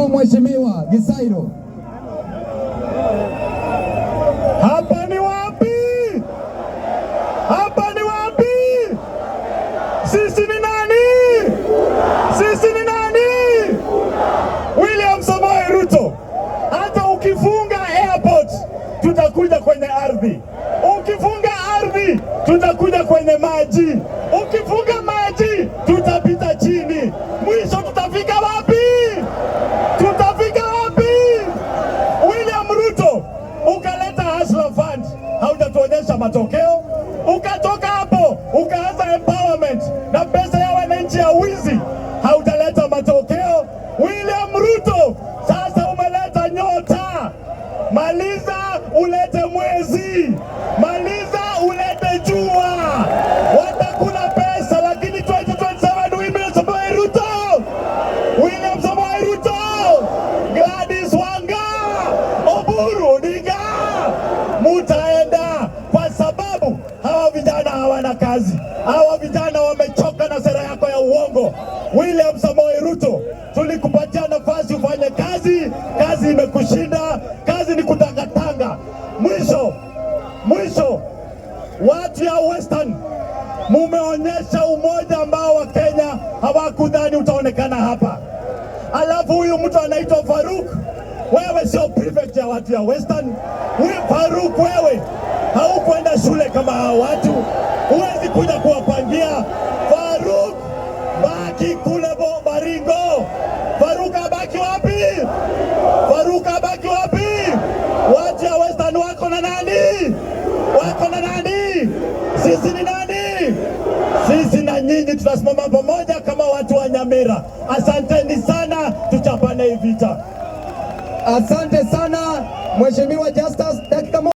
Karibu Mheshimiwa Gisairo. Hapa ni wapi? Hapa ni wapi? Sisi ni nani? Sisi ni nani? William Samoei Ruto, hata ukifunga airport tutakuja kwenye ardhi. Ukifunga ardhi tutakuja kwenye maji. Ukifunga maji tutapita chini. Mwisho tutafika wapi? Tutafika wapi? William Ruto, ukaleta Hustler Fund, haujatuonyesha matokeo. Ukatoka hapo ukaanza empowerment na pesa ya wananchi ya wizi, haujaleta matokeo. William Ruto, sasa umeleta nyota, maliza ulete mwezi, maliza ulete jua. Watakula pesa, lakini 2027 William Samoei Ruto, William Samoei Ruto, Gladys Wanga, Oburu Odinga, mutaenda kwa sababu hawa vijana hawana kazi. Hawa vijana wamechoka na sera yako ya uongo. William Samoei Ruto, tulikupatia nafasi ufanye kazi, kazi imekushinda, kazi ni kutangatanga. Mwisho, mwisho, watu ya Western mumeonyesha umoja ambao Wakenya hawakudhani utaonekana hapa. Alafu huyu mtu anaitwa Faruk, wewe sio prefect ya watu ya Western. Huyu Faruk, wewe haukwenda shule kama hao watu, huwezi kuja kuwapangia. Faruk, baki kule Baringo. Faruk abaki wapi? Faruk abaki wapi? Watu ya Western wako na nani? Wako na nani? Sisi ni nani? Sisi na nyinyi tutasimama pamoja kama watu wa Nyamira. Asanteni sana, tuchapane hii vita. Asante sana Mheshimiwa Justus, dakika moja.